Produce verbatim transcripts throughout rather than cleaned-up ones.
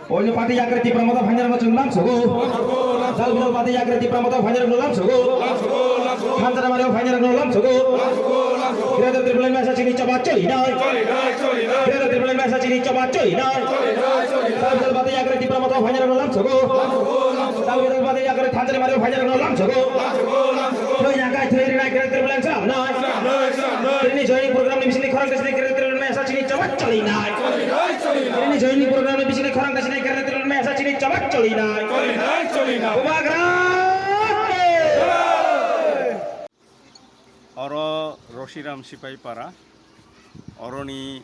Oino pati yakre Tipra Motha phainarokno chwng lamsogo. Dal bidal pati yakre Tipra Motha phainarokno lamsogo. Thansa Ramari phainarokno lamsogo. Greater Tipraland mesa chini choba choli nai. Greater Tipraland mesa chini choba choli nai. Dal bidal pati yakre Tipra Motha phainarokno lamsogo. Dal bidal pati yakre Thansa Ramari phainarokno lamsogo. Thwi nang kai thwi rinai Greater Tipraland chwng nai. Tini joining program ni bisingni khorang bisingni Greater Tipraland mesa chini choba choli nai. Tini joining program ni bisingni khorang bisingni Greater Tipraland mesa chini choba choli nai. Bubagra. Oro Roshiram Sipaipara, oroni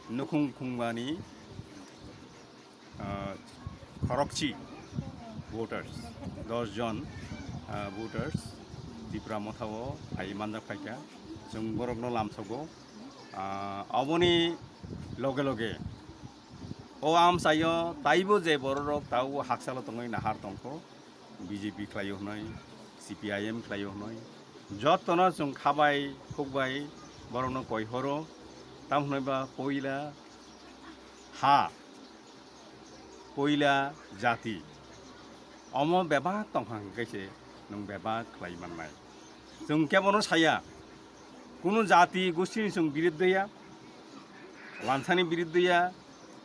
nukhung khungbani ah, khorokchi voters, dos jon, ah, voters Tipra Mothao phai manjak phaikha, chwng borokno lamsogo. Ah, oboni loge loge o amchaio taibo je bororok tao haksalo tongwi nahar tongkho, B J P khlaio hwnwi, C P I M khlaio hwnwi, jottono chwng khabai khukbai borokno koi horo, tamo hwnwi ba poila ha, poila jati, omo bebak tongkha hwnkhe se nwng bebak khlai mannai. Chwng kebono saya, kunu jati gustini chwng biruddhe ya, wansani biruddhe ya,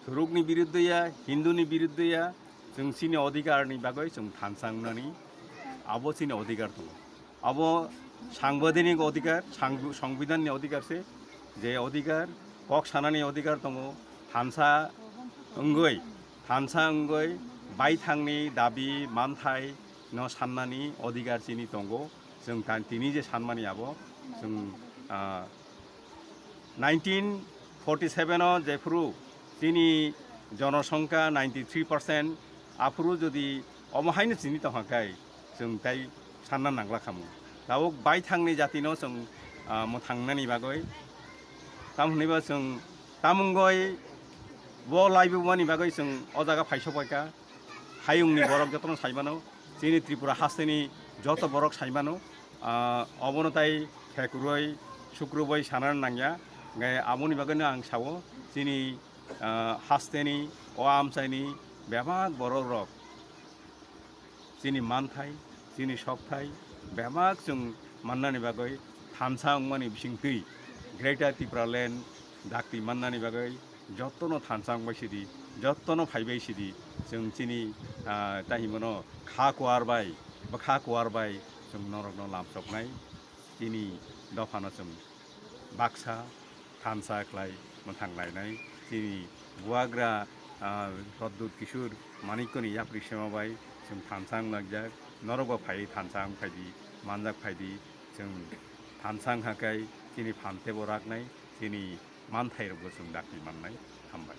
thurukni biruddhe ya, Hinduni biruddhe ya, chwng chini odhikarni bagwi chwng thansa wngnani abo chini odhikar tongo. Abo sangbidanik odhikar, sang-, songbidanni odhikar se, je odhikar, kok sanani odhikar tongo, thansa wngwi, thansa wngwi baithangni dabi manthai no sannani odhikar chini tongo. Chwng tan tini je sanmani abo, chwng, ah, nineteen forty seven o jephuru chini jonosongkha ninety three percent, aphuru jodi omo haino chini tongkha khe, chwng tai sanna nangla khamu. Tabuk baithangni jatino chwng, ah, mwthangnani bagwi, tamo hwnwiba chwng tamungoi bo laibumani bagwi chwng o jaga phaisok paikha. Hayungni borok jotono saimano, chini Tripura hasteni joto borok saimano, ah, obono tai khekuroi, sukruboi sana nangya. Hingke aboni bagwino ang sao, chini, ah, hasteni o amchaini bebak borok rok chini manthai, chini sokthai bebak chwng mannani bagwi thansa wngmani bisingtwi Greater Tipraland dakti mannani bagwi jottono thansa wngbai sidi, jottono phaibai sidi, chwng chini, ah, tahimano kha kuar bai, bwkha kuar bai chwng norokno lamsoknai, chini dophano chwng baksa thansa khlai mwthang lainai, chini bubagra, ah, Pradyut Kishore Manikyani yapri sema bai chwng thansa wnglaijak, norokbo phai thansa wngphaidi, manjak phaidi, chwng thansa wngkha khe chini phan teibo raknai, chini manthairokbo chwng dakti mannai. Hambai.